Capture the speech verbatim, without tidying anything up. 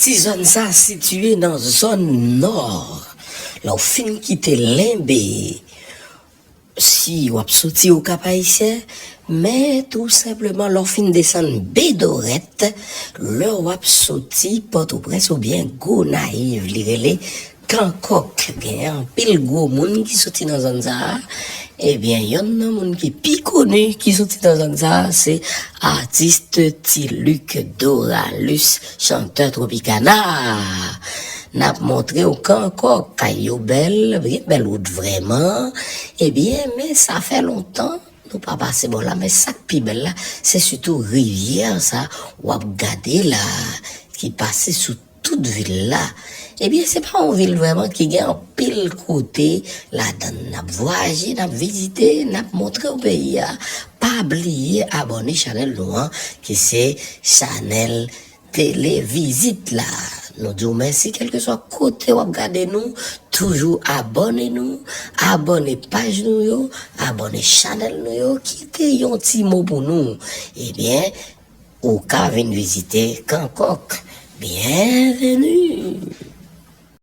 Ti zòn sa sitiye nan zòn nò. Lè w fin kite Lenbe, si w ap soti Okap Ayisyen, men tou senpleman lè w fin desann Bedorèt, lè w ap soti Pòtoprens oubyen Gonayiv, li rele Kankòk. Gen anpil gwo moun ki soti nan zòn sa a. Ebyen, yonn nan moun ki pi koni ki soti nan zòn sa a, se atis Ti Luc Doralus, chantè Tropicana. N ap montre w Kankòk, kay yo bèl, gen bèl wout vrèman. Ebyen, men sa fè lontan nou pa pase bò la, men sa k pi bèl la, se sitou rivyè sa w ap gade la, ki pase sou tout vil la. Ebyen, se pa yon vil vrèman ki gen anpil kote ladann. N ap vwayaje, n ap vizite, n ap montre w peyi a. Pa bliye abòne chanèl nou an, ki se chanèl Televizit la. Nou di w mèsi, kèlkeswa kote w ap gade nou, toujou abòne nou, abòne paj nou yo, abòne chanèl nou yo, kite yon ti mo pou nou. Ebyen, ou ka vin vizite Kankòk. Byenveni!